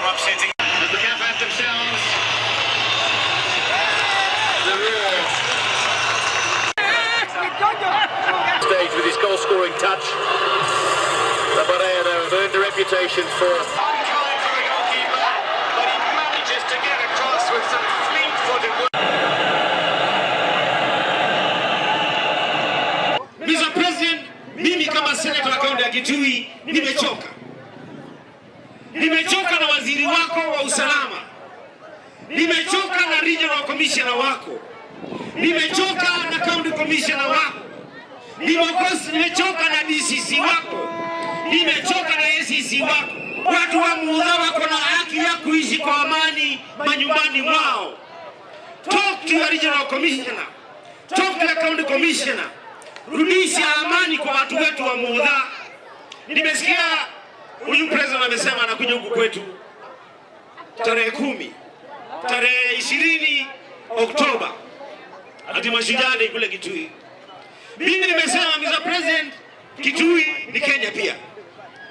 Upsetting. As the gaffer themselves. The roar. Stage with his goal-scoring touch. The Barreiro have earned a reputation for Unkind for the goalkeeper, but he manages to get across with some fleet-footed work. Mr. President, mimi kama senator wa kaunti ya Kitui nimechoka. Nimechoka na waziri wako wa usalama, nimechoka na regional commissioner wako, nimechoka na county commissioner wako, nimechoka na DCC wako, nimechoka na ACC wako. Watu wa Muudha wako na haki ya kuishi kwa amani manyumbani mwao. Talk to your regional commissioner, talk to your county commissioner. Rudisha amani kwa watu wetu wa Muudha. Nimesikia huyu president amesema anakuja huku kwetu tarehe 10, tarehe 20 Oktoba, ati Mashujaa Day kule Kitui. Mimi nimesema, Mr. President, Kitui ni Kenya pia.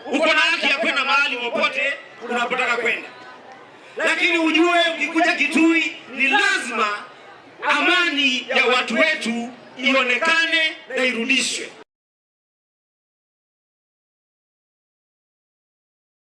Uko na haki ya kwenda mahali popote unapotaka kwenda, lakini ujue ukikuja Kitui ni lazima amani ya watu wetu ionekane na irudishwe.